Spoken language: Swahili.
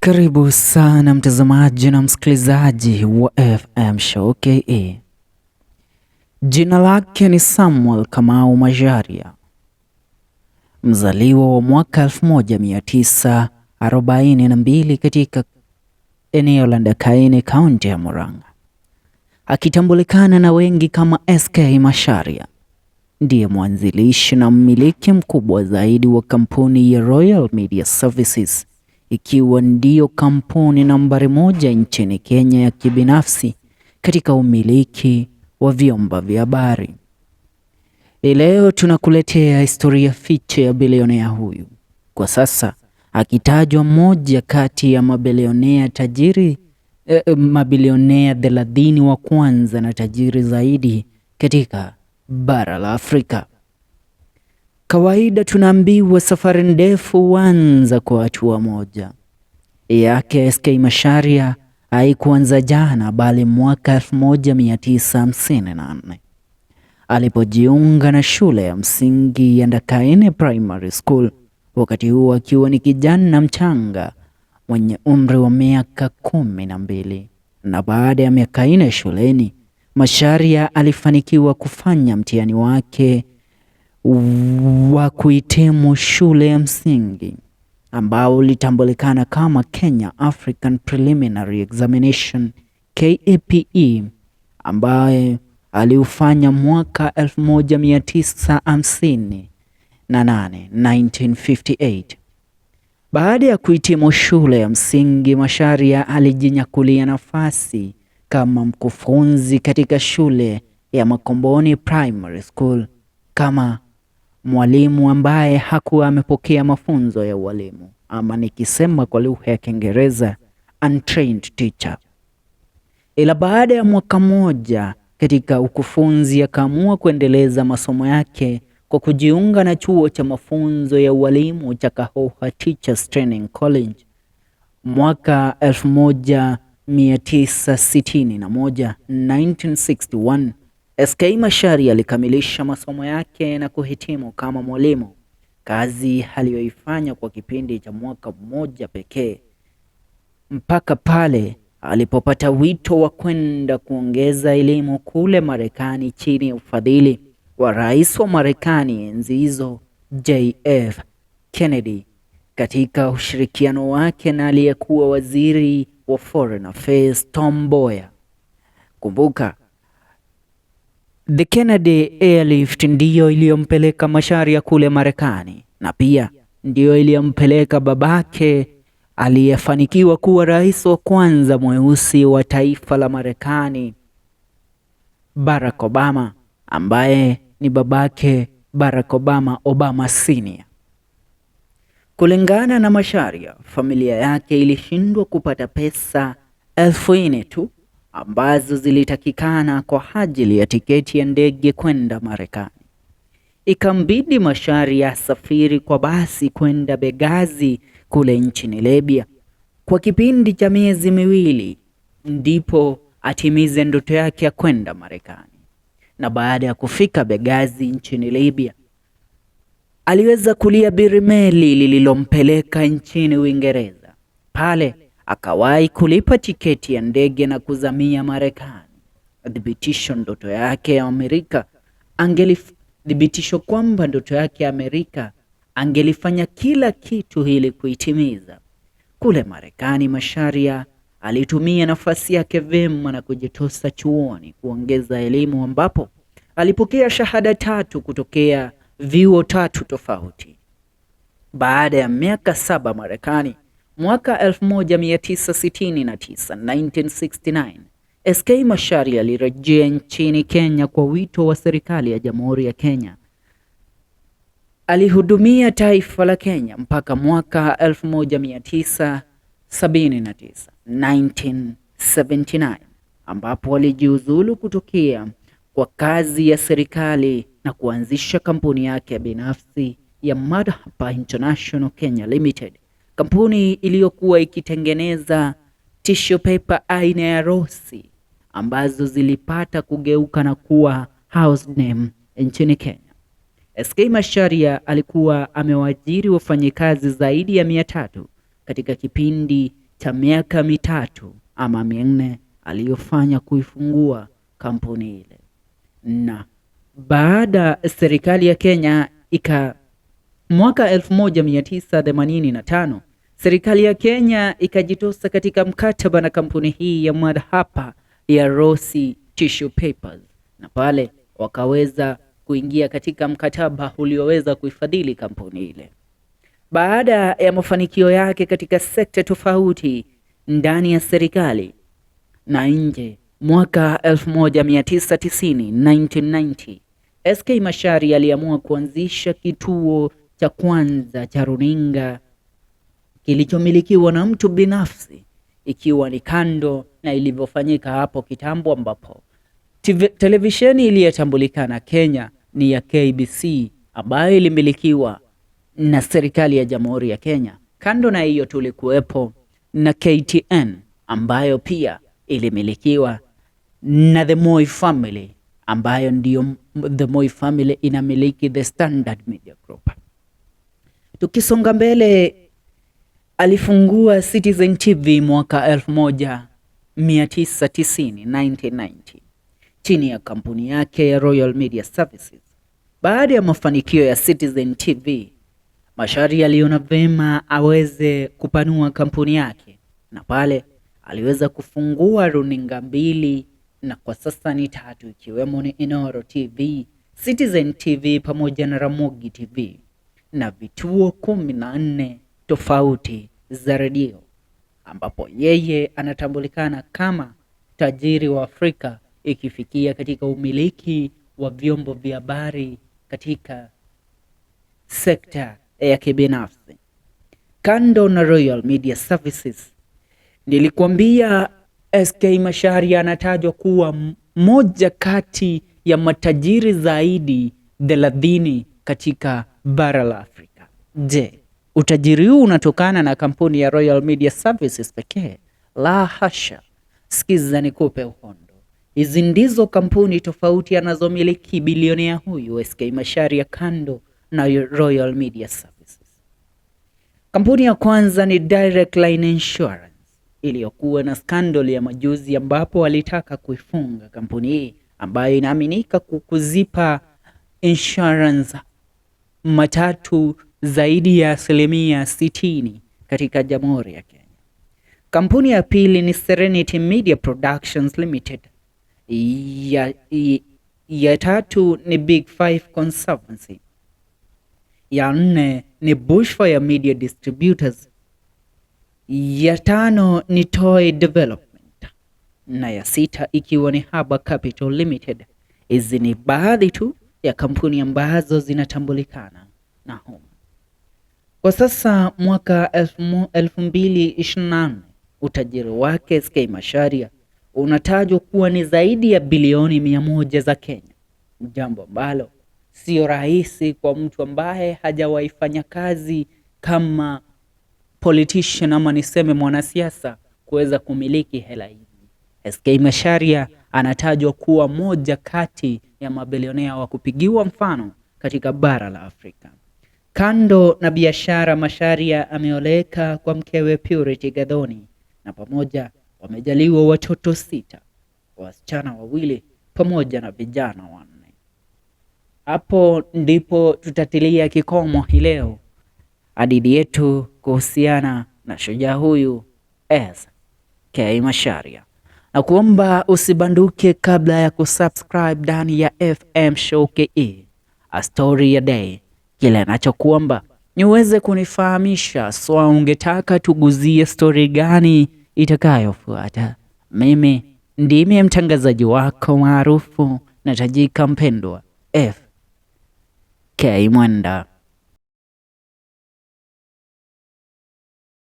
Karibu sana mtazamaji na msikilizaji wa FM Show KE. Jina lake ni Samuel Kamau Macharia, mzaliwa wa mwaka 1942 katika eneo la Ndakaini, kaunti ya Murang'a, akitambulikana na wengi kama SK Macharia. Ndiye mwanzilishi na mmiliki mkubwa zaidi wa kampuni ya Royal Media Services, ikiwa ndiyo kampuni nambari moja nchini Kenya ya kibinafsi katika umiliki wa vyombo vya habari. Leo tunakuletea historia fiche ya bilionea huyu, kwa sasa akitajwa mmoja kati ya mabilionea tajiri mabilionea 30 wa kwanza na tajiri zaidi katika bara la Afrika. Kawaida tunaambiwa safari ndefu huanza kwa hatua moja. Yake SK Macharia haikuanza jana, bali mwaka 1954 alipojiunga na shule ya msingi ya Ndakaini Primary School, wakati huo akiwa ni kijana mchanga mwenye umri wa miaka 12. Na baada ya miaka 4 shuleni, Macharia alifanikiwa kufanya mtihani wake wa kuhitimu shule ya msingi ambao ulitambulikana kama Kenya African Preliminary Examination KAPE, ambaye aliufanya mwaka 1958, 1958. Baada ya kuhitimu shule ya msingi, Macharia alijinyakulia nafasi kama mkufunzi katika shule ya Makomboni Primary School kama mwalimu ambaye hakuwa amepokea mafunzo ya ualimu, ama nikisema kwa lugha ya Kiingereza untrained teacher. Ila baada ya mwaka mmoja katika ukufunzi akaamua kuendeleza masomo yake kwa kujiunga na chuo cha mafunzo ya ualimu cha Kahoha Teachers Training College mwaka 1961, 1961. SK Macharia alikamilisha masomo yake na kuhitimu kama mwalimu, kazi aliyoifanya kwa kipindi cha mwaka mmoja pekee mpaka pale alipopata wito wa kwenda kuongeza elimu kule Marekani chini ya ufadhili wa rais wa Marekani enzi hizo JF Kennedy, katika ushirikiano wake na aliyekuwa waziri wa Foreign Affairs Tom Mboya. Kumbuka, The Kennedy Airlift ndiyo iliyompeleka Macharia kule Marekani na pia ndiyo iliyompeleka babake aliyefanikiwa kuwa rais wa kwanza mweusi wa taifa la Marekani, Barack Obama, ambaye ni babake Barack Obama, Obama Senior. Kulingana na Macharia, familia yake ilishindwa kupata pesa 4,000 tu ambazo zilitakikana kwa ajili ya tiketi ya ndege kwenda Marekani. Ikambidi Macharia asafiri kwa basi kwenda Benghazi kule nchini Libya kwa kipindi cha miezi miwili, ndipo atimize ndoto yake ya kwenda Marekani. Na baada ya kufika Benghazi nchini Libya, aliweza kuliabiri meli lililompeleka nchini Uingereza. Pale akawahi kulipa tiketi ya ndege na kuzamia Marekani. Thibitisho ndoto yake ya Amerika thibitisho kwamba ndoto yake ya Amerika angelifanya kila kitu ili kuitimiza. Kule Marekani, Macharia alitumia nafasi yake vyema na kujitosa chuoni kuongeza elimu, ambapo alipokea shahada 3 kutokea vyuo 3 tofauti. Baada ya miaka 7 Marekani, mwaka 1969, 1969, SK Macharia alirejea nchini Kenya kwa wito wa serikali ya Jamhuri ya Kenya. Alihudumia taifa la Kenya mpaka mwaka 1979, 1979, ambapo alijiuzulu kutokea kwa kazi ya serikali na kuanzisha kampuni yake ya binafsi ya Madhapa International Kenya Limited, kampuni iliyokuwa ikitengeneza tissue paper aina ya Rossi ambazo zilipata kugeuka na kuwa house name nchini Kenya. SK Macharia alikuwa amewaajiri wafanyikazi zaidi ya 300 katika kipindi cha miaka 3 ama 4 aliyofanya kuifungua kampuni ile. Na baada serikali ya Kenya mwaka 1985 serikali ya Kenya ikajitosa katika mkataba na kampuni hii ya Madhapa ya Rossi Tissue Papers, na pale wakaweza kuingia katika mkataba ulioweza kuifadhili kampuni ile. Baada ya mafanikio yake katika sekta tofauti ndani ya serikali na nje, mwaka 1990 1990, SK Macharia aliamua kuanzisha kituo cha kwanza cha runinga kilichomilikiwa na mtu binafsi, ikiwa ni kando na ilivyofanyika hapo kitambo ambapo televisheni iliyotambulikana Kenya ni ya KBC ambayo ilimilikiwa na serikali ya Jamhuri ya Kenya. Kando na hiyo tulikuwepo na KTN ambayo pia ilimilikiwa na The Moi Family, ambayo ndiyo The Moi Family inamiliki The Standard Media Group. Tukisonga mbele, alifungua Citizen TV mwaka 1990 1990 chini ya kampuni yake ya Royal Media Services. Baada ya mafanikio ya Citizen TV, Macharia aliona vema aweze kupanua kampuni yake, na pale aliweza kufungua runinga 2 na kwa sasa ni 3, ikiwemo ni Inoro TV, Citizen TV pamoja na Ramogi TV, na vituo 14 tofauti za redio, ambapo yeye anatambulikana kama tajiri wa Afrika ikifikia katika umiliki wa vyombo vya habari katika sekta ya kibinafsi. Kando na Royal Media Services, nilikuambia SK Macharia anatajwa kuwa mmoja kati ya matajiri zaidi 30 katika bara la Afrika. Je, utajiri huu unatokana na kampuni ya Royal Media Services pekee? La hasha. Sikiza nikupe uhondo. Hizi ndizo kampuni tofauti anazomiliki bilionea huyu SK Macharia kando na Royal Media Services. Kampuni ya kwanza ni Direct Line Insurance iliyokuwa na scandal ya majuzi ambapo walitaka kuifunga kampuni hii ambayo inaaminika kuzipa insurance matatu zaidi ya 60% katika Jamhuri ya Kenya. Kampuni ya pili ni Serenity Media Productions Limited. Ya tatu ni Big Five Conservancy. Ya nne ni Bushfire Media Distributors. Ya tano ni Toy Development. Na ya sita ikiwa ni Haba Capital Limited. Hizi ni baadhi tu ya kampuni ambazo zinatambulikana na humu. Kwa sasa mwaka 2024 utajiri wake SK Macharia unatajwa kuwa ni zaidi ya bilioni 100 za Kenya, jambo ambalo sio rahisi kwa mtu ambaye hajawahi fanya kazi kama politician ama niseme mwanasiasa kuweza kumiliki hela hizi. SK Macharia anatajwa kuwa moja kati ya mabilionea wa kupigiwa mfano katika bara la Afrika. Kando na biashara, Macharia ameoleka kwa mkewe Purity Gathoni na pamoja wamejaliwa watoto 6, wasichana 2 pamoja na vijana 4. Hapo ndipo tutatilia kikomo hii leo hadithi yetu kuhusiana na shujaa huyu SK Macharia. Na kuomba usibanduke kabla ya kusubscribe ndani ya FM Show KE, A Story a Day. Kile nachokuomba ni uweze kunifahamisha swa ungetaka tuguzie story gani itakayofuata. Mimi ndimi mtangazaji wako maarufu na tajika mpendwa FK Mwenda.